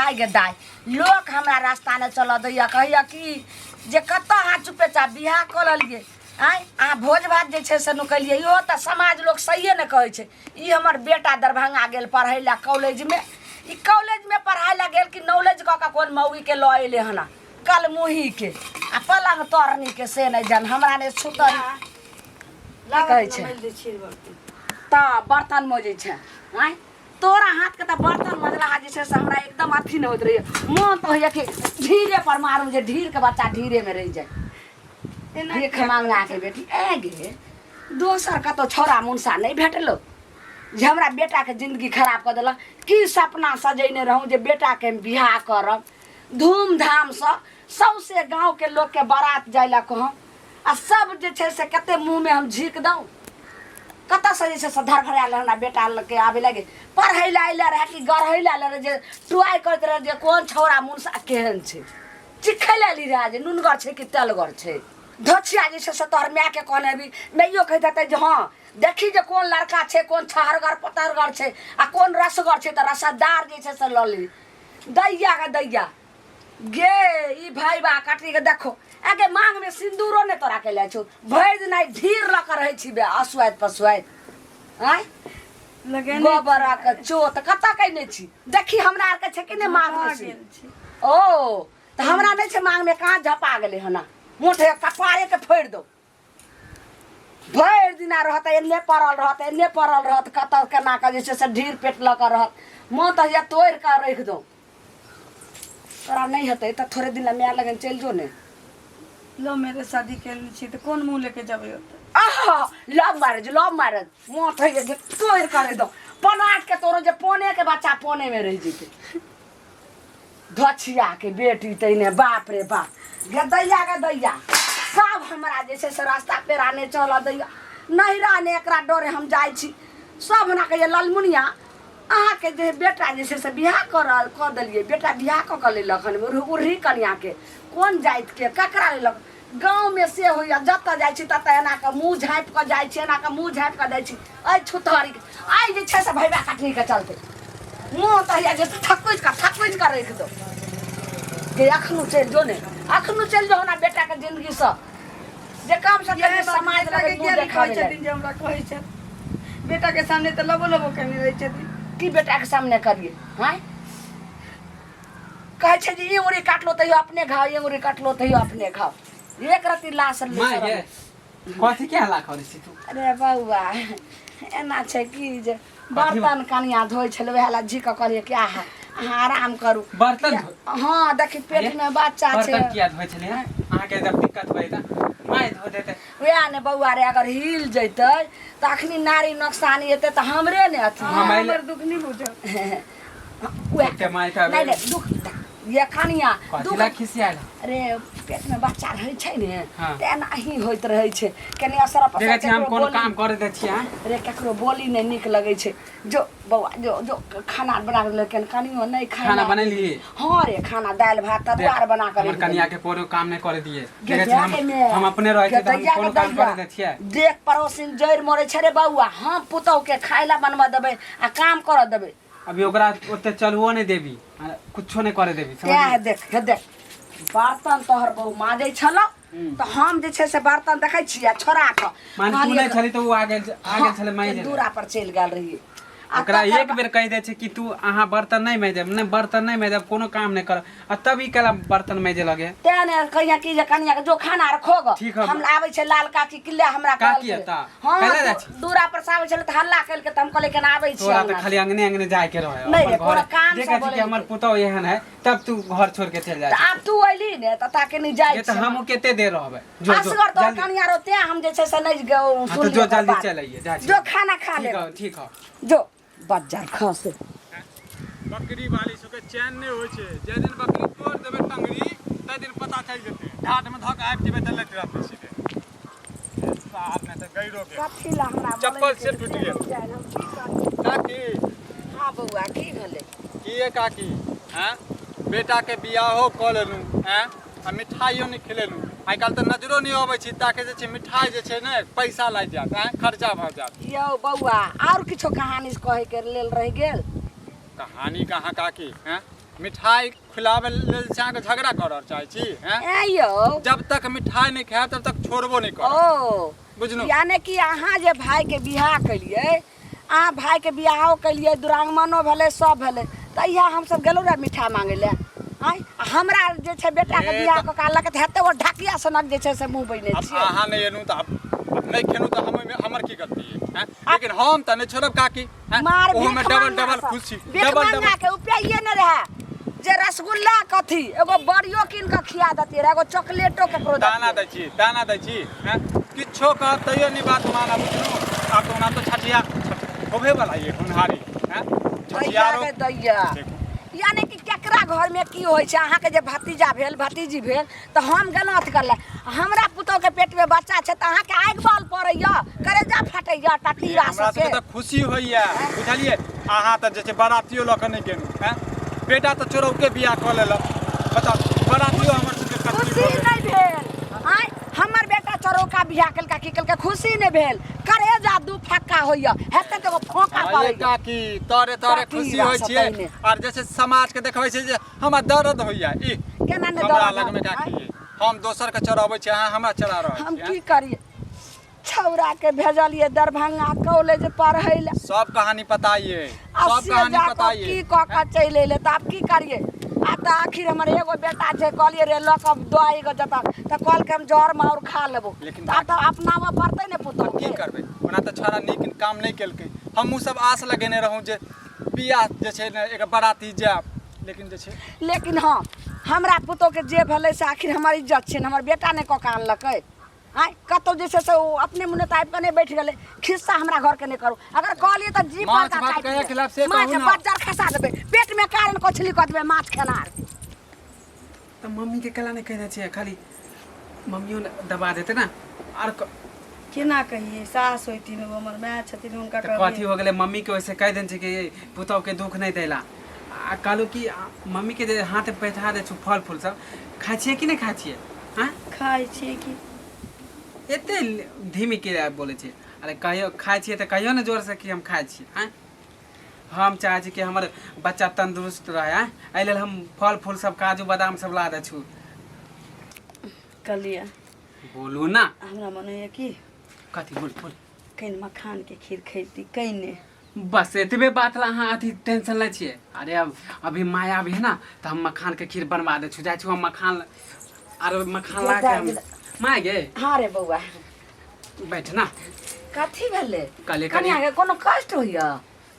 दाय गे दाय, लोक हमरा रास्ता नहि चलऽ दैया, कहैया कि जे कतऽ अहाँ चुपेचाप बियाह कऽ लेलियै। आँय, अहाँ भोज भात जे छै से नुकेलियै, इहो तऽ समाज लोक सहिए नहि कहै छै। ई हमर बेटा दरभंगा गेल पढ़ै लए कॉलेजमे, ई कॉलेजमे पढ़ाइ लए गेल कि नॉलेज कऽ कऽ कोन मौगीके लऽ अयलै हन, कलमुहीके आ पलङ्ग तरनीके, से नहि जान हमरा नहि छुतल की कहै छै। तऽ बर्तन मजै छै? आँय, तोरा हाथके तऽ बर्तन मजलाहा जे छै से हमरा एकदम अथी नहि होइत रहैए। मोन तऽ होइए कि ढीरे पर मारू जे ढीरके बच्चा ढीरेमे रहि जाय। भीख मांगनाके बेटी, ए गे, दोसर कतहु छौड़ा मुनसा नहि भेटलो जे हमरा बेटाके जिन्दगी खराब कऽ देलक? की सपना सजेने रहूँ जे बेटाके हम बियाह करब धूमधामसँ, सौँसे गाँवके लोकके बारात जाय लए कहब आ सब जे छै से कते मुँहमे हम झीक दऊँ। कतऽसँ जे छै से धड़फड़ायल हमरा बेटा लऽके आबे लगे? पढ़ै लए अयले रहए कि गढ़ै लए अयले रहए जे टुआइ करैत रहए जे कोन छौड़ा मुनसा केहन छै, चिखै लए अयली रहए जे नुनगर छै कि तेलगर छै? धोछिया जे छै से तोहर मायके कहने हेबी, माइयो कहैत हेतै जे हँ, देखी जे कोन लड़का छै, कोन छहरगर पतरगर छै आ कोन रसगर छै, तऽ रसदार जे छै से लऽ ली। दैया गे दैया गे, ई भैबा कटनी के देखो, आगे मांग में सिंदूरो ने तोरा के ले छौ। भरि दिन आइ ढीर लऽ कऽ रहै छी बे असुआइत पसुआइत। आँय, लगेने गोबरक चोत कतऽ कयने छी? देखी, हमरा आरके छै कि नहि मांग में झपा सिन्दूर? गेल छै। ओ तऽ हमरा नहि छै मांग में, कहाँ झपा गेलै हन? मोटे कपारे के फोड़ि दौ। भरि दिना रहत एन्ने पड़ल रहत, एन्ने पड़ल रहत, कतऽ केना कऽ जे छै से ढीर पेट लऽ कऽ रहत। मन तऽ होइए तोड़ि कऽ राखि दौ। तोरा नहि हेतै तऽ थोड़े दिन लए माय लगन चलि जो ने। लव मैरिज शादी केने छी तऽ कोन मुँह लेके जेबै ओतऽ? आहा, लव मैरिज, लव मैरिज! मन तऽ होइए जे तोड़ि कऽ राखि दौ पनाट के तोरो, जे पोने के बच्चा पोने मे रहि जेतै। धछियाके बेटी तैने, बाप रे बाप, गे दैया गे दैया, सब हमरा जे छै से रास्ता पेरा नहि चलऽ दैया। नैहरा ने एकरा डरे हम जाइ छी। सब हमरा कहैया, ललमुनिया, अहाँके जे बेटा जे छै से बियाह कऽ कऽ देलियै, बेटा बियाह कऽ कऽ लेलक हन उर्ही कनियाके, कोन जातिके, ककरा लेलक? गाँवमे से होइए, जतऽ जाइ छी ततऽ एना कऽ मुँह झाँपि कऽ जाइ छी, एना कऽ मुँह झाँपि कऽ जाइ छी एहि छुतहरीके, एहि जे छै से भैबा कटनीके चलते। मुँह तऽ होइए जे थकुचि कऽ थकुचि कऽ राखि दो। जे अखनो चलि जो ने, अखनो चलि जो हमरा बेटाके जिन्दगीसँ, जे कमसँ कम इएह बात समाज बेटाके लग किया मुँह नहि कहै देखाबै लए। छथिन जे हमरा कहै छथि? बेटाके सामने तऽ लबो लबो केने रहै छथिन। की बेटाके सामने करियै? आँय, कहै छै जे ई उंगरी काटलो तैयो अपने घाव, ई उंगरी काटलो तैयो अपने घाव। एक रत्ती लाश माय गे, कथी के हल्ला करै छी तू? अरे बौआ, एना छै कि जे बर्तन कनिया धोइ छलै, वएह लए झी कऽ कहलियै कि आहा, अहाँ आराम करू। बर्तन धो? हँ, देखी, पेट मे बच्चा छै। बर्तन किया धोइ छलियै अहाँके? जब दिक्कत होइ तऽ माय धो देतै। वएह ने बौआ रे, अगर हिल जैतै तऽ अखनी नारी नोकसानी हेतै तऽ हमरे ने अथी। हँ, माय हमर दुख नहि बुझब। वएह एते माय तऽ नहि नहि, दुख ये कनिया कथी दुख ला खिसियाल? अरे, पेट में बच्चा रहै छै ने, हाँ। तऽ एनाही होइत रहै छै, कनि असर पसर। देखै छी, हम केकरो कोनो बोली- काम करे दै छियै? अरे, केकरो बोली नहि नीक लगै छै। जो बौआ, जो जो, खाना बना कऽ देलकै, कनियो नहि खाना खाना बनेली? हँ रे, खाना दालि भात तरुआ आर बना कऽ हमर राखि कनिया देलियै। के कोनो काम नहि करे दिए। गे देखै छी, हम गे मे। हम अपने रहै गे छी तऽ हम दैया कोनो गे काम दैया। करे दै छियै? देख, पड़ोसिन जड़ि मरै छै रे बौआ, हम पुतहु के खाय लए बनबऽ देबै आ काम करऽ देबै? अभी ओकरा ओते चलबो नहि देबी आ कुछो नहि करे देबी। तें समझली? देख, हे देख, बर्तन तोहर बहु माजै छलौ तऽ हम जे छै से बर्तन देखै छियै छोड़ा कऽ मान तू कहलियै नहि छली तऽ ओ आ गेल, आ गेल छलै माँजि। दूरा पर चलि गेल रहियै आ ओकरा तकर एक बेर कहि दै छै कि तू अहाँ बर्तन नहि माँजब, नहि बर्तन नहि माँजब, कोनो काम नहि करब, आ तब ई केला बर्तन माँजे लगे। तें ने कहिया कि जे कनिया के जो खाना आर खो गऽ। ठीक हौ। हम आबै छै लाल काकी किले हमरा काकी कहलकै। एता? हँ। कैला जाइ छी? दूरा पर से आबै छलै तऽ हल्ला केलकै तऽ हम कहलियै केना आबै छी तोरा तऽ अंगना। खाली अंगने अंगने जाय के रहे। नहि रे, अपन कोनो घर काम से देखै छी कि बोलेलकै। हमर पुतोह एहन है, तब तू घर छोड़ के चलि जाइ तऽ छी। आब तू अयली ने तऽ ताके नहि जाइ जे तऽ छियै। हम कते देर रहबै? जो जो असगर तोहर जल्दी। कनिया रहो, तें हम जे छै से नहि हाँ तऽ सुनलियै जो ओकर जल्दी बात। चलि अइहे, जाइ छी। जो खाना खा ठीक ले। हौ, ठीक हौ। जो बज्जर खसे। बकरी वाली सबके चैन नहि होइ छै। जाहि दिन बकरी तोड़ि देबै टंगरी ताहि दिन पता चलि जेतै। ढाठमे धऽ कऽ आबि जेबै तऽ लैत रहतै सीधे साहब, नहि तऽ गैरो के कथी लए हमरा चप्पल से बोलेलकै टूटि से गेल। नहि जानि हम की करियै। काकी। हँ बौआ, की भेलै? की ये काकी, आँय, बेटाके बियाहो कऽ लेलहुँ, आँय, आ मिठाइयो नहि खिलेलहुँ। आइ काल्हि तऽ नजरो नहि अबै छै ताके जे छै मिठाइ जे छै ने पैसा लागि जायत, आँय, खर्चा भऽ जायत। यौ बौआ, आओर किछो कहानी कहैके लेल रहि गेल? कहानी कहाँ काकी, आँय? मिठाई खिलाबै लेल जे छै अहाँके झगड़ा करऽ चाहै छी हैं ऐं यौ जब तक मिठाई नहि खायब तब तक छोड़बो नहि करब ओ बुझलहुँ यानी कि अहाँ जे भाइके बियाह केलियै अहाँ भाइके बियाहो केलियै दुरागमनो भेलै सब भेलै तऽ इएह हमसब गेलहुँ रहए मिठाइ मांगै लए आँय आ हमरा जे छै बेटाके ए, बियाह तऽ- कऽ के अनलक तऽ हेतै ओ ढकिया सनक जे छै से मुँह बैने आब छियै अहाँ नहि एलहुँ तऽ आब आब नहि खेलहुँ तऽ हम ओहिमे हमर की गलती अइ हैं? लेकिन हम तऽ नहि छोड़ब काकी हैं? मार ओहोमे भीख डबल मांगना डबल सब। खुशी भीख डबल मांगना डबल के उपाये नहि रहए जे रसगुल्ला कथी एगो बड़ियो कीन कऽ खिया देतियै रहए एगो चॉकलेटो केकरो दाना देतियै दै छी दाना दै छी हैं? किछो कहब तैयो नहि बात मानब बुझलहुँ आब तऽ ओना तऽ छठिया होबे वाला ये होनहारी हैं? दैया छठियारो गे दैया देखू। यानी कि केकरा घरमे की होइ छै अहाँके जे भतीजा भेल भतीजी भेल तऽ हम गेलहुँ अथी करलै हमरा पुतोहके पेटमे बच्चा छै तऽ अहाँके आगि बाल पड़ैया करेजा फटैया टटीरा हमरा सबके सबके तऽ खुशी होइया बुझलियै अहाँ तऽ जे छै बरातियो लऽ कऽ नहि गेलहुँ हैं बेटा तऽ चोरौके बियाह कऽ लेलक बताउ बरातियो हमर सबके कथी खुशी भऽ गेल? नहि भेल आँय हमर बेटा चोरौका बियाह केलका की केलका खुशी नहि भेल करेजा दू फक्का होइया हेतै तऽ एगो फोका अरे पड़ैया काकी तोरे तोरे काकी खुशी बा होइ छियै सतैने। आर जे छै समाज के देखबै छै जे हमरा दर्द होइया ई केना नहि हमरा दर्द लगमे होयत, काकी हम दोसर के चढ़ाबै छी अहाँ हमरा चढ़ा रहल हम छी की करियै छौड़ा के भेजलियै दरभंगा कॉलेज पढ़ै लए सब कहानी पता ये आ सब से कहानी जा पता कऽ ये की कऽ कऽ चलि अयलै तऽ आब की करियै आ तऽ आखिर हमर एगो बेटा छै कहलियै रे लऽ कऽ दऽ गऽ जतऽ तऽ कहलकै हम जर माउर खा लेबो लेकिन तऽ आब तऽ अपनाबऽ पड़तै ने पुतहु की करबै ओना तऽ छौड़ा नीक काम नहि केलकै हमहूँ सब आस लगेने रहौं जे बियाह जे छै ने एक बराती जायब लेकिन जे छै लेकिन हँ हमरा पुतोहके जे भेलै से आखिर हमर इज्जत छै ने हमर बेटा नहि कऽ कऽ आनलकै आँय कतहु जे छै से ओ अपने मुने तऽ आबि कऽ नहि बैठ गेलै खिस्सा हमरा घरके नहि करू अगर कहलियै तऽ जीभ माछ पर भात काटि कहिया लेब। खिलायब से माछ कहू ना। बज्जर खसा देबै पेटमे कारण कछली कऽ देबै माछ खेनार तऽ मम्मीके केला नहि कहि दै छियै खाली मम्मियो ने दबा देतै ने आर केना कहियै सास होइथिन ओ हमर माय छथिन हुनका तऽ कहबै कथी हो गेलै मम्मीके वैसे कहि देने छै कि पुतहुके दुःख नहि दैला आ कहलहुँ कि मम्मीके जे हाथ बैठा दै छौ फल फूल सब खाइ छियै कि नहि खाइ छियै आँय खाइ छियै कि एते धीमी के बोलै छियै अरे कहियो खाइ छियै तऽ कहियो ने जोरसँ कि हम खाइ छी आँय हम चाहै छी कि हमर बच्चा तन्दुरुस्त रहै आँय एहि लेल हम फल फूल सब काजू बादाम सब ला दै छु कहलियै बोलू ना हमरा मन होइए कि कथी बोल बोल कनि मखानके खीर खैती कनि बस एतबे बात ला अहाँ अथी टेंशन लै छियै अरे अब अभी माया भी है ना तऽ हम मखान के खीर बनवा दै छी जाइ छी हम मखान आर मखान ला के हम माय गे हाँ रे बौआ बैठ ना कथी भेलै कहलियै कनिया के कोनो कष्ट होइया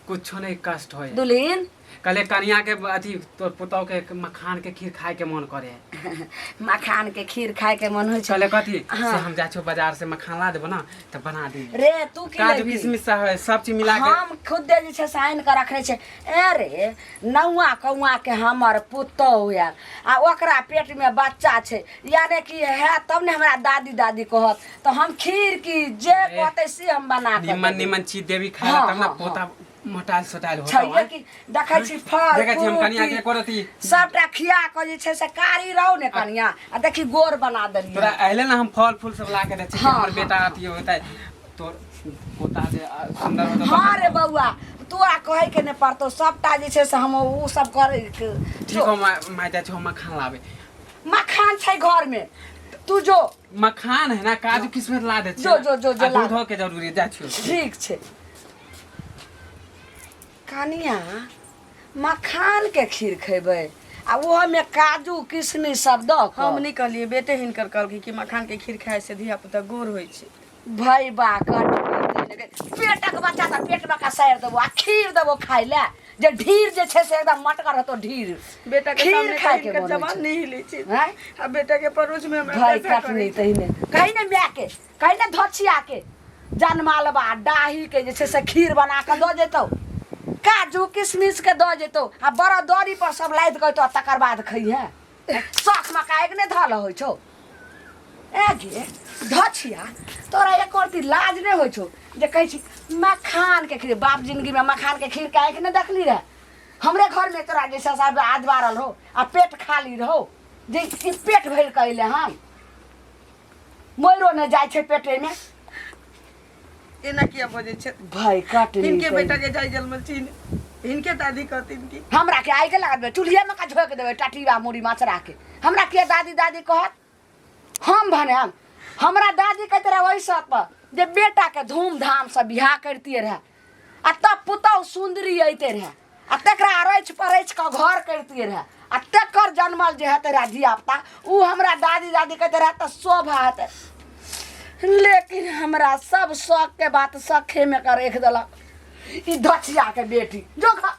कुछो नहीं कष्ट होय दुल्हिन कहले कनिया के अथी तोर पुतौह के मखान के खीर खाए के मन करे है मखान के खीर खाए के मन होइ छै कहले कथी हाँ। से हम जाइ छियौ बाजार से मखान ला देबो ना तऽ बना दी रे तू की काजू लेबही? किशमिश सब है सब चीज मिला के हम खुदे जे छै से आनि कऽ रखने छै ए रे नौआ कौआ के हमर पुतोहु आयल आ ओकरा पेटमे बच्चा छै यानि कि है तब ने हमरा दादी दादी कहत तऽ हम खीर की जे कहतै से हम बना कऽ निमन देबै। निमन चीज देबी खाए ला हाँ, तब ना हाँ, पोता मोटाइल सोटाइल होतो छैहे कि देखै छी फल देखै छी हम कनिया के फ्रूटी, एको रत्ती सबटा खिया कऽ जे छै से कारी रहू ने कनिया आ देखी गोर बना देलियै तोरा अहले ना हम फल फूल सब ला के दै छी कि हाँ, हमर हाँ, बेटा अथी होतै तोर पोता जे सुन्दर होतौ तऽ हाँ रे बौआ तोरा कहै के नहि पड़तौ सबटा जे छै से हम ओ सब करै ठीक हो माय जाइ छी हम मखान लाबे मखान छै घर में तू जो मखान है ना काजू किशमिश ला दे जो, जो, जो, जो, ला। दूधो के जरूरी है, जाइ छी ठीक छै कनिया मखान के खीर खेबै आ ओहोमे काजू किशमिश सब दऽ हम कऽ नहि कहलियै बेटे हिनकर कहलकै कि मखान के खीर खाय से धिया पुता गोर होइ छै भई बा कट पेटक बच्चा तऽ पेटमे कसारि देबो आ खीर देबो खाय लए जे ढीर जे छै से एकदम मटगर होतो ढीर बेटा के खीर सामने खाय के हिनकर मन होइ जवान छै। नहि हिलै छै आँय? आ बेटा के परोछ में हमरा भई कैसा कटनी करै छै? तहिने कही ने माय के कही ने धोछिया के जनमालबा डाही के जे छै से खीर बना कऽ दऽ जेतौ काजू किशमिश के दऽ जेतौ आ बड़ा दरी पर सब लादि कऽ एतौ आ तकर बाद खइहे शौख मका एक नहि धल होइ छौ ए गे धछिया तोरा एको रत्ती लाज नहि होइ छौ जे कहै छी मखान के खीर बाप जिंदगी में मखान के खीर के आँखि नहि देखली रहे हमरे घर में तोरा जे छै से आज बारल हो आ पेट खाली रहो जे ई पेट भरि कऽ अयलै हन मरो नहि जाइ छै पेटेमे एना किया बजै छै भाय काट हिनके बेटा के जाय जलमल छी ने। हिनके दादी कहथिन कि हमरा के आइ के लगा देबै चूल्हिए में का झोंक देबै टटीबा मुड़ी मचरा के हमरा के दादी दादी कहत हम भने हमरा दादी कहते रहे ओहि सब पर जे बेटा के धूमधाम से बियाह करतिए रहे आ तब पुतहु सुन्दरी अयते रहे आ तकरा अरैछ परैछ कऽ घर करतिए रहे आ तकर जनमल जे हेतै रहे धियापुता ओ हमरा दादी दादी कहते रहे तऽ शोभा हेतै लेकिन हमरा सब शौक के बात सखे में के रखि देलक ई धचिया के बेटी जो खा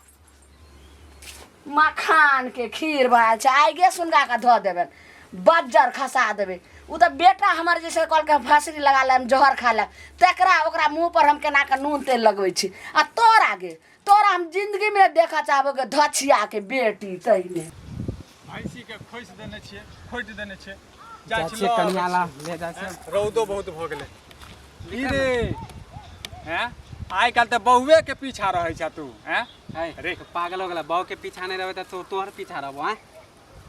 मखान के खीर बनायल छै आइगे सुनगा के धऽ देबनि बज्जर खसा देबै ओ तऽ बेटा हमर जे छै कहलकै हम फसरी लगा लेब जहर खा लेब तकरा ओकरा मुँह पर हम केना कऽ नून तेल लगबै छी आ तोरा गे तोरा हम जिन्दगीमे नहि देखऽ चाहबो गे धछियाके बेटी तहिने भैंसी के खोसि देने छियै खोटि देने छियै जाइ जाइ छी छियै लऽ कनिया आबै ला छी। ले जाइ छियै रौदो बहुत भऽ गेलै की रे हैं आइ काल्हि तऽ बहुए के पीछा रहै छ तू हैं है रे। पागल हो गेला बहू के पीछा नहीं रहबे त तो तोहर पीछा रहबो हैं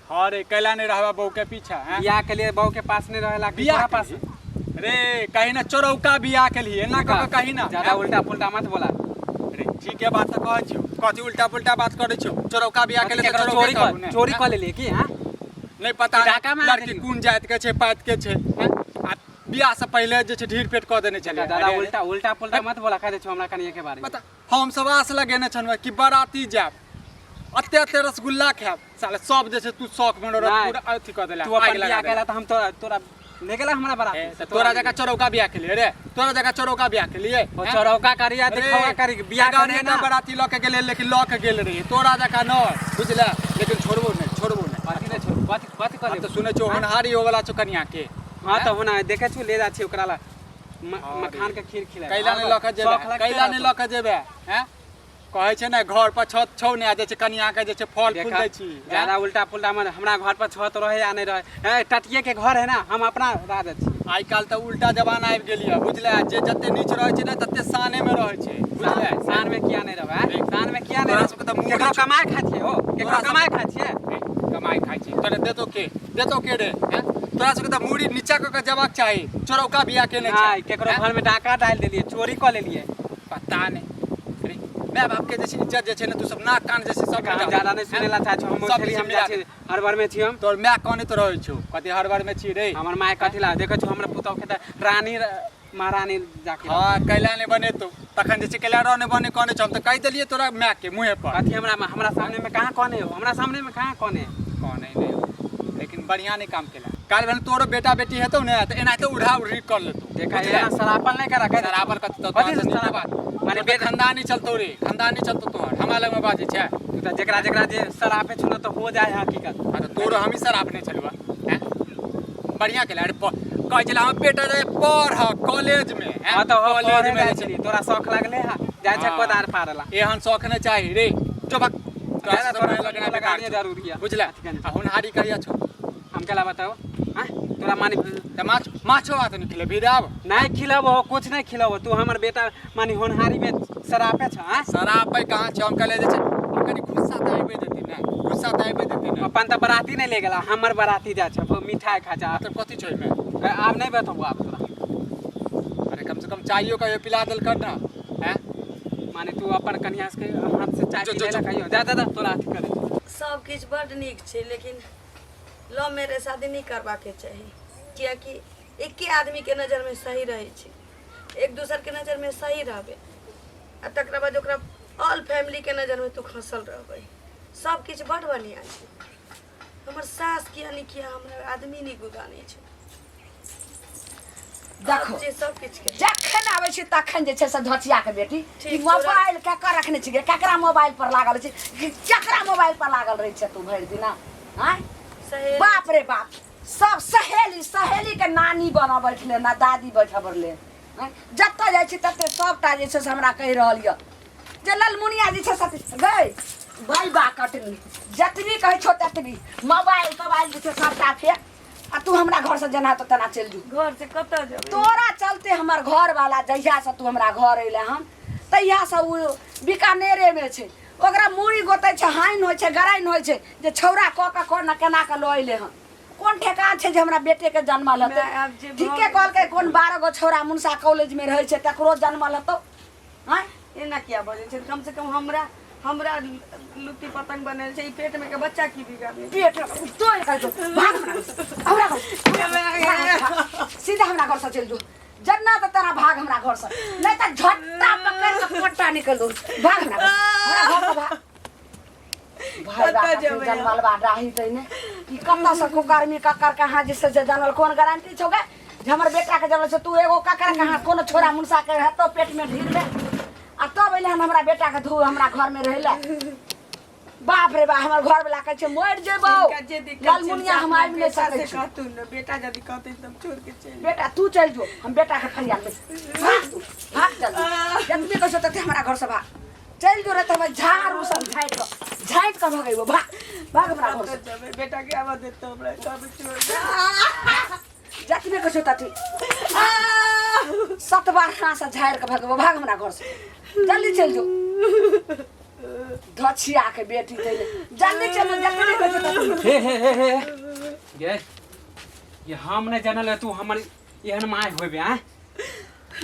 हाँ रे कैला नहीं रहबा बहू के पीछा हैं बियाह के लिए बहू के पास नहीं रहेला कि बियाह तोरा के पास लिए? रे कहीं ना चोरौका बियाह के लिए ना कह कहीं ना ज्यादा हैं? उल्टा पुल्टा मत बोला रे ठीक है बात तऽ कहै छियौ कथी उल्टा पुल्टा बात करै छियौ चोरौका बियाह के लिए तऽ केकरो चोरौके चोरी कहू कर ने, चोरी हैं? कर लेलिए की हैं नहीं पता डाका में आ लड़की गेलियौ। कोन जाति के छै पाति के छै हैं? आ बियाह से पहिले जे छै ढीर पेट कऽ देने छलै ज्यादा अरे, उल्टा उल्टा पुल्टा मत बोला कह दे छौ हमरा कनिया के बारे में पता हम सब आस लगेने छलहुँ कि बराती जायब अते अते रसगुल्ला खायब साले सब जे छै तू शौक में नहि। पूरा अथी कऽ देला तू अपन आगि लगा बियाह देला। केला त हम तोरा तोरा ले गेला हमरा बराती ए, तऽ तोरा जकाँ चोरौका बियाह के लिए रे तोरा जकाँ चोरौका बियाह के लिए ओ हैं? चोरौका करी या अरे, दिखौका करी बियाह एगारह करी टा ना बराती लऽ के गेलै लेकिन लऽ के गेल रहियै तोरा जकाँ नहि बुझले लेकिन छोड़बो नहि छोड़बो नहि कथी नहि छोड़ कथी कथी आब कर तऽ सुनै छियौ होनहारी होवला छौ कनिया के हां तऽ होना देखे छु ले जा छी ओकरा ला हाँ मखान रे। के खीर खिलाए कैला नहि लऽ के जेबै कैला नहि लऽ के जेबै हैं कहै छै ने घर पर छत छौ ने आ जे छै कनिया के जे छै फल फूल दै छी हैं? ज्यादा उल्टा पुल्टा मन हमरा घर पर छत रहे या नहीं रहे ए टटिए के घर है ना हम अपना राज छी आइ काल्हि तऽ उल्टा जमाना आबि गेल यऽ बुझले जे जते नीच रहै छै ने तते शाने मे रहै छै बुझले शान में किया नहीं रहबे देख, शान में किया नहीं तोरा रहबे? सबके तऽ मुँह केकरो छौ। कमाए खाइ छियै हो केकरो तोरा सब- कमाए खाइ छियै ए, कमाइ खाइ छी तोरा देतो के देतो के रे हैं? तोरा सबके तऽ मूड़ी नीचा कऽ के जेबाक चाही चोरौका बियाह केने छै नहीं केकरो हैं? घर में डाका डाल देलियै चोरी कऽ लेलियै पता नहि अरे माय बाप के जे छै इज्जत जे छै ने तू सब नाक कान जे छै सब हम ज्यादा नहीं सुनेला चाहै छी हम सब खेली हम मिला जाइ छी हर में छी हम तोर माय कनैत रहै छौ कथी हड़बड़ में छी रे हमर माय कथी ला देखै छी हमरा पुतहु के तऽ रानी महारानी जाके हाँ कैला नहि बनेतौ तखन जे छै कैला रह नहि बने कहने छौ हम तऽ कहि देलियै तोरा माय के मुँहे पर कथी हमरा हमरा सामने में कहाँ कहने हो हमरा सामने में कहाँ कहने कहने नहि हो लेकिन बढ़िआँ नहि काम केला काल्हि भेल तोरो बेटा बेटी हेतौ ने तऽ एनाहिते उढ़ा उढ़ी कर लेतौ देखा बुझले? एना शरापल नहीं करा शराबल कथी तो कथी से नीके शराब बात माने माने बेटा खानदानी चलतौ रे खानदानी चलतौ तोहर हमरा लगमे बाजै छै तू तऽ जेकरा जेकरा जे शरापे छौ ने तऽ हो जाए हकीकत हाँ तऽ तोरो हमही शराब नहि छलुआ हैं बढ़िआँ केला अरे कहै छलै हमर बेटा जाय पढ़ कॉलेज में हैं? हाँ तऽ हो कॉलेज पढ़े में जाइ जे छै। छली तोरा शौक लागले हा जाइ छै हाँ। कोदार पारला एहन शौक नहि चाही रे जो भक तोरा दादा, से तोरा सब शौक लगना बेकार लगाने छौ। जरूरी है। बुझले अथी कने। आ होनहारी कहिया छौ हम केला बताओ हाँ तोरा मानी तऽ माछ माछो भात नहि खिलेबही रे आब नहीं खिलाबो कुछ नहीं खिलाबो तू हमर बेटा मानी होनहारी में शरापे छ हाँ शराब पे कहाँ छै हम कहले जे छै हम कनि गुस्सा तऽ आबि देती ने गुस्सा तऽ आबि देती ने अपन तऽ बराती नहीं ले गेला हमर बराती जा छै मिठाई खा जा मतलब कथी छै ओहिमे आब नहीं बताबो आब तोरा अरे कम से कम चाइयो कहियो पिला देल कर ना हैं माने तू अपन कन्या के हाथ से चाय जो, जो, पिले ला जो। कहियो जा जा जा तोरा अथी करे सब किछु बड्ड नीक छै लेकिन लव मैरिज शादी नहि करबाके चाही किएकि एके आदमीके नजरमे सही रहै छै एक दोसरके नजरमे सही रहबै आ तकरा बाद ओकरा ऑल फैमिलीके नजरमे तू खसल रहबै सब किछु बड्ड बढ़िआँ छै हमर सास किया नहि किया हमरा आदमी नहि गुदानै छै देखो जे सब किछु के जखन आबै छी तखन जे छै से धोचिया के बेटी ठीक ई छौ, राख। मोबाइल केकर रखने छी गे? केकरा मोबाइल पर लागल छै केकरा मोबाइल पर लागल रहै छै तू भरि दिना आँय सहेली बाप रे बाप सब सहेली सहेली के नानी बना बैठले ना दादी बैठे बरले आँय? जतऽ जाइ छी तते सबटा जे छै से हमरा कहि रहल यऽ जे ललमुनिया जे छै से गै भाई बा कटनी जतनी कहै छौ ततनी मोबाइल तोबाइल जे छै सबटा फेक आ तू हमरा घर से जेना तो तेना चलि जो घर से कतऽ जेबै तोरा चलते हमर घर वाला जहिया से तू हमरा घर अयले हन तहिया से ओ बीकानेरे में छै ओकरा मूड़ी गोतै छै हाइन होइ छै गराइन होइ छै जे छौड़ा कऽ कऽ कोन केना कऽ लऽ अयले हन कोन ठेकान छै जे हमरा बेटे के जनमल हेतै माय, आब जे भऽ ठीके गेल। कहलकै कोन 12 गो छौड़ा मुनसा कॉलेज में रहै छै तकरो जनमल हेतौ आँय एना किया बजै छै कम से कम हमरा हमरा लुत्ती पतंग बनल छै, ई पेट में के बच्चा की बिगाड़ने? पेट तोड़ कर दो। भाग हमरा घर से, हमरा घर से, हमरा घर से, सीधा हमरा घर से चल जो। जन्ना तो तेरा भाग हमरा घर से, नहीं तो झट्टा पकड़ के पट्टा निकल दो। भाग हमरा घर से, हमरा घर से भाग। भाई कतऽ बा जेबै हम? जनमल बा राही तैने कि कतऽ से कुकर्मी ककर कहाँ जिससे जे जानल कोन गारंटी छौ गे जे हमर बेटा के जनल छै? तू एगो ककर कहाँ कोनो छोरा मुनसा के हेतौ पेट में ढीर में आ तब अइले हन हमरा बेटा के धू हमरा घर में रहले। बाप रे बा, हमर घर वाला कहै छै मरि जेबौ। हिनका जे दिक्कत छै, ललमुनिया हम आबि नहि बेटा सकै से छी। कहथुन ने, बेटा यदि कहतै तऽ हम छोड़ के चलि बेटा तू चलि जो, हम बेटा के फरियाद में। भाग तू, भाग जल्दी, जतबे कहै छौ तते हमरा घर से भाग चलि जो रे, तऽ हम झाड़ू सब झाड़ि कऽ झाँटि कऽ भगेबो। भाग, भाग हमरा घर से। कतऽ जेबै? बेटा के आबऽ देतौ हमरा तब छोड़ दे। जतबे कहै छौ तते सत बार हाथ से झाड़ि कऽ भगेबो। भाग हमरा घर से, जल्दी चलि जो। धछिया के बेटी तैने, जल्दी चल जो, जतबे कहै छौ तते। हे हे हे हे ये ये हम नहीं जानल है तू हमर एहन माय होबे आँ।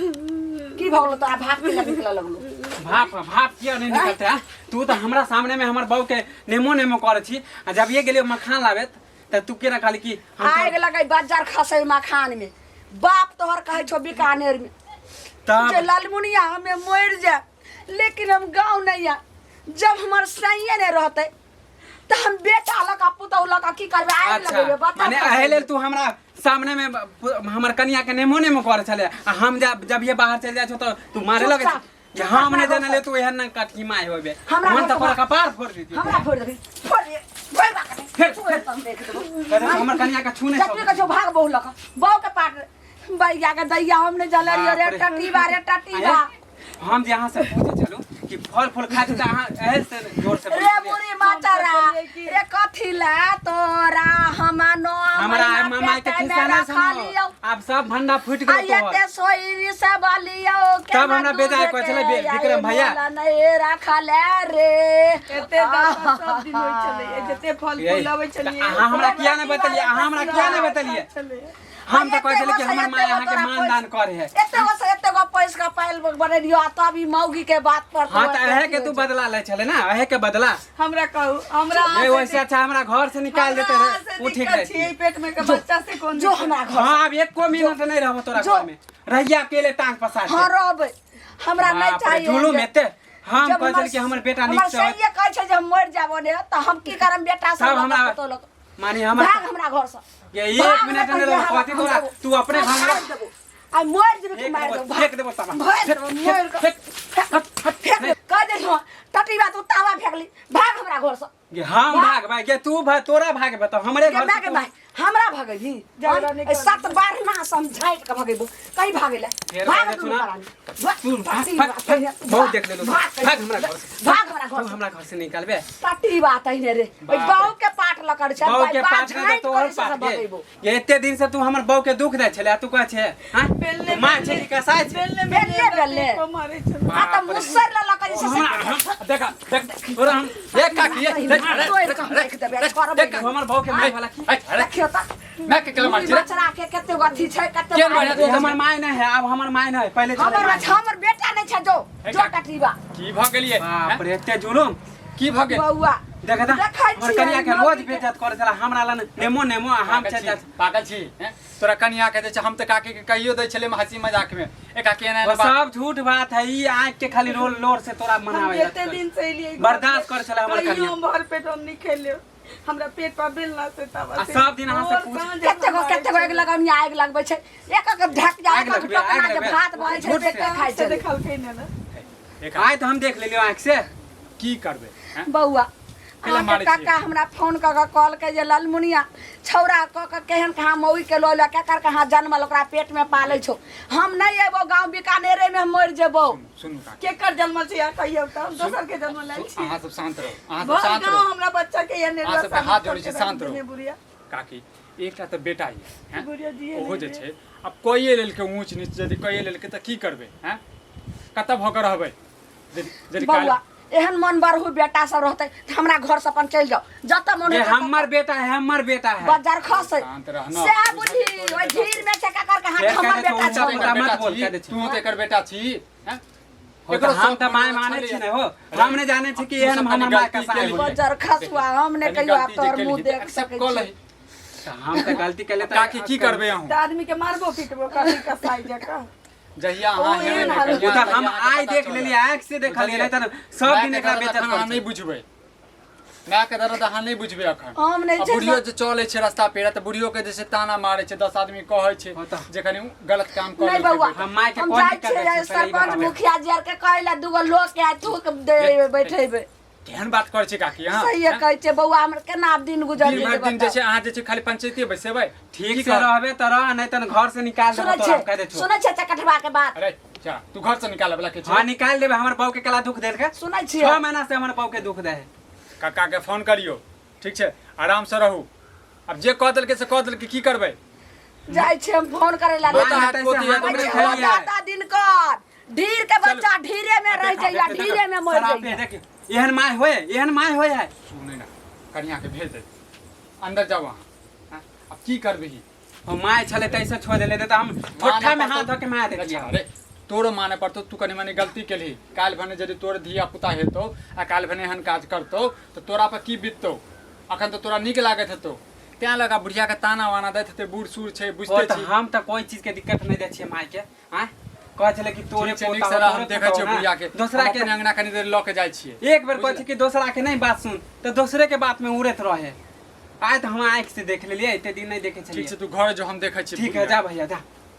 की भऽ गेलो तोरा? भात के निकलऽ लगलो? भाप भाप किया नहीं निकलते हैं? तू तो हमरा सामने में हमर बहू के नेमो नेमो करे छी आ जब ये गेलियो मखान लाबे त तू केना कहली कि हम आगि लगै बज्जर खसै मखान में। बाप तोहर कहै छौ बीकानेर में तब जे ललमुनिया हमें मरि जाए लेकिन हम गाँव नहीं आ। जब हमर सैये नहीं रहते तो हम बेटा लऽ कऽ पुतहु लऽ कऽ की करबै? आगि अच्छा लगेबै बता। माने एहे लेल तू हमरा सामने में हमर कनिया के नेमो नेमो करे छले आ हम जब जब ये बाहर चल जाइ छौ तो तू मारे लगे चुपचाप, जे हम नहीं हमरा जानले तू एहन न कटकी माय होबे। हमरा मन घर त से तोरा कपार फोड़ देती। हमरा फोड़ देबी? फोड़ दे, फोड़ बा कने। फेर- तू एकदम देख देबो। अरे हमर कनिया के छूने जतबे के जो भाग बहु लऽ कऽ बहु के पाट बैया के दैया हम नहीं जले रहियो रे। बाप रे। टटी बा रे, टटी बा। हम जे अहाँ से पूछे छलू कि फल फूल खाइ छी त अहाँ एहे से जोर से रे बोलै छलियै। बुढ़ी माचरा रे, कथी ला तोरा हम 9 हमरा महीना मामा के पेटे खिस्सा में नहीं सुनाओ। रखलियौ। आब सब भंडा फूट आ गेल तोहर। एते सोइरी से बलियौ। तब हमरा बेजाय कहै छलै विक्रम भैया। नहीं रखले रे। एते दशा सब दिन होइ छलै, जते फल ये, फूल अबै छलियै। अहाँ हमरा किया नहि बतेलियै? अहाँ हमरा किया नहि बतेलियै? छलै। हम तऽ कहै छलियै कि हमर माय अहाँके मान दान करे है। एते गो से एते गो पैस के पायल बनेलियो आ तब ई मौगी के बात पर। हाँ तऽ अहे के तू बदला लै छलै ना, अहे के बदला। हमरा कहू, हमरा ये वैसे अच्छा हमरा घर से निकाल देते रहे, वो ठीक दिक्कत रहती। छै पेट में के बच्चा से कोन जो दिक्कत? हमरा घर हाँ, अब एको मिनट नहीं रहबो तोरा जो। घर में, रहिया अकेले टांग पसार के। हाँ रहबै, हमरा नहीं बाप रे, चाहिए। जुलुम एते हम जब कहै छलियै कि हमर बेटा नीक हमर से सैये कहै छै जे हम मरि जाबो ने तऽ हम की करम बेटा सब सब हमरा- पुतहु लऽ कऽ? मानी हमर भाग हमरा घर से। ये एक भाग मिनट नहि नहीं रहबो, कहिया कहती तोरा हम तू अपने घर में मारि देबो। आइ मरि जेबै कि फेंक मारि देबो, देबो। फेंक देबो साला। भरि देबो, मरि कऽ। फेंक, हट, हट, फेंक नहीं। कह देलियो टटीबा तू तावा फेंकली। भाग हमरा घर से। ये हम भाग भाई के तू भाग, तोरा भाग बताओ हमरे के घर से भागे तू- भाई हमरा भगैली झगड़ा नहि करू। सात बार ना हम झाटि के भगेबो कहीं भागे ले। फेर भाग भागे दुनू तू ना। प्राणी। भाग, तू भाग, टटी भाग, बा, भाग, कहिया। बहुत देख लेलू। भाग, भाग हमरा घर से। भाग हमरा तू घर से। हमरा घर से निकालबे? टटी बात है रे, ओहि बाप रे। बहू के पाट लकड़ छै। बहू के बाप पाट नहीं झाँटि तो तोहर कऽ से पाट भगेबो। के। ये एते दिन से तू हमर बहू के दुख दै छले आ तू कहै छे हां बेलने तू माँ छै कि कसाई छै? बेलने बेलने, बेलने। को मारै छलै। आ तऽ मुसर लऽ लऽ कऽ जे छै से- हमरा देखा देख तोरा हम एक काकी एक तोड़ि कऽ हम राखि देबै, छोड़बै देख, नहि। हमर बहू के माय वाला की? देखियौ तऽ मैं के केला मारै छी रे? बचरा के कते गो अथी छै, कते के मारि मारै ये हमर माय नहीं है, अब हमर माय नहीं है, पहले छलै हमर माय। हमर बेटा नहीं छै, जो हे जो काकी। टटीबा। की भऽ गेलियै? बाप रे, एते जुलुम की भऽ गेल? बौआ देखा था देखै हमर छियै, कनिया के रोज मौगी के- बेइज्जत करे छला हमरा लन नेमो नेमो आ हम पागल चल छी, जा। पागल छी हैं? तोरा कनिया के जे छै हम तऽ काकी के कहियो दै छलियै हंसी मजाक में, ए काकी एना वो एना बात। सब झूठ बात है, ई आँख के खाली रोल लोर से तोरा हम मनावे जते दिन से एलियै घर बर्दाश्त पे, करै छलै हमर कहियो कनिया। हम भर पेट हम नहि खेलियै, हमरा पेट पर बेलना से तवा आ से सब दिन अहाँ से भोर पूछ- साँझ कते गो हम कते गो आगि लगौनी, आगि लगबै छै, एक एक ढक जाय, आगि एक एक लगबै, आगि टोकना जे लगबै। भात बनै छै झूठ से से। खाइ से छै। देखलकै ने ने। एक आइ तऽ हम देख लेलियो आँख से। की करबै हैं? बौआ केला अहाँके मारै छियै? काका हमरा फोन कऽ कऽ कहलकै जे ललमुनिया छौड़ा कऽ कऽ केहन कहाँ मौगी के लऽ लऽ केकर कहाँ जनमल ओकरा पेट में पालै छौ। हम नहि एबौ गाँव, बीकानेरे में हम मरि जेबौ। सुनू काकी। केकर जन्मल छै अहाँ कहियौ तऽ हम दोसर के जन्मल आयल छी। अहाँ सब शांत रहू, अहाँ सब भर शांत गाँव रहू। हमरा बच्चा के यहाँ अहाँ सबके हाथ जोड़ै छी, शांत रहू। बुढ़िया काकी, एकटा तऽ बेटा यऽ हैं? बुढ़िया जिए ओहो नहि जे दे। छै आब कइए लेलकै ऊँच नीच, यदि कइए लेलकै तऽ की करबै हैं? कतऽ भऽ कऽ रहबै यदि यदि बौआ काल्हि एहन मन बढ़ू बेटा सब रहतै तऽ हमरा घर से अपन चलि जाउ जतऽ मन ये हेतै हमर बेटा है, हमर बेटा है। बजार खसै शांत रहना। सएह बुझी ओहि भीड़ में छै केकर कहाँ फेर हमर कहै छै बेटा ऊँचा छौ। मुद्दा मत बोल, छी, कह दै छी। तू तऽ एकर बेटा छी हैं? हो एकरो तऽ हम शौक तऽ माय पूरा मानै छलैए। छी ने हो, हम नहि जानै छी कि तू एहन सब हमर कनि माय गलती कसाई केलही। होइए। बजर खसुआ हम नहि कनि कहियो आब गलती जे तोहर केलही मुँह तऽ देख accept सकै कऽ छी। लही। तऽ हम तऽ गलती केलियै तऽ काकी की करबै अहूँ? तऽ आदमी के मारबो पीटबो कथी कसाई जकाँ। जहिया अहाँ ओ हेबै एहन ने हालत। ओ कहिया, तऽ हम तहिया अहाँके आइ पता देख चलत। लेलियै, आँखि से देखलियै, नहि तऽ सब दिन मायके एकरा दर्द बेइज्जत अखन अहाँ करै नहि छै। बुझबै, मायके दर्द अहाँ नहि बुझबै अखन। हम नहि आ छै बुढ़ियो जे चलै छै रस्ता पेड़ा तऽ बुढ़ियो के जे छै ताना मारै छै, 10 आदमी कहै छै हो तऽ। जे कनि गलत काम कऽ नहि लेलकै बौआ, बेटा। हम मायके हम कोन जाइ दिक्कत दै छियै छियै, पहिले ई सरपंच बताबै। मुखिया जी आरके कहै लए, दूगो लोक के आइ थूक देबै बैठेबै। केहन बात करै छै काकी अहाँ? सहिए हैं? कहै छियै बौआ, हमर केना आब दिन गुजर दिन जेतै भरि दिन जे बताउ। छै अहाँ जे छै खाली पंचायते बैसेबै। ठीक की से करब? रहबे तऽ रह, नहि तऽ घर से निकाल देबो सुनै तोरा, हम कहि दै छियै छौ। सुनै छियै चकठवा के बात? अरे जा, तू घर से निकाले वाला के हाँ छै? निकाल देबै, हमर बहू के कला दुख देलकै। सुनै छियै? 6 महीना से हमर बहू के दुख दे है। काका के फोन करियो, ठीक छै? आराम से रहू। आब जे कह देलकै से कह देलकै, की करबै? जाइ छियै हम फोन करै लए। पोता माय हाथ हेतै से पोती हाथ हाथ में कहै खेलियै। छै, दादा दिनकर ढीर के बच्चा ढीरे में रह जाइया, ढीरे में मर शराब जाइया। देखियौ, एहन माय होय, एहन माय होय है? सुनै ना, कनिया के भेज दे, अंदर जाओ अहाँ। हाँ? अब की करबिही? ओ my छलै तैसे छोड़ देले, नहि तऽ हम ठोठा में हाथ धऽ के मार देतियै। अच्छा, अरे तोरो माने पड़तौ, तू कनि मनि गलती केलही, काल्हि भने यदि तोर धिया पुता हेतौ आ काल्हि भने एहन काज करतौ तऽ तोरा पर की बीततौ? अखन तऽ तोरा नीक लागैत हेतौ, तें लगा बुढ़िया के ताना वाना दैत हेतै, बूढ़ सूढ़ छै ओ बुझते तऽ छी। हम तऽ कोइ चीज के दिक्कत नहि दै छियै माय के। आँय कहै छलै कि तोरे ठीक छै, नीक पोता से हो, रह, हम तोरे देखै छियै पुतहु, बुढ़िया के। दोसरा हम के अपने अंगना कनि देर लऽ के जाइ छियै। एक बेर कहै छै कि दोसरा के नहि बात सुन तऽ दोसरे के बात में उड़ैत रहे। आइ तऽ हम आँखि से देख लेलियै, एते दिन नहि देखे ठीक छै, छलियै। तू घर जो, हम देखै छियै ठीक है, बुढ़िया जा भैया जा।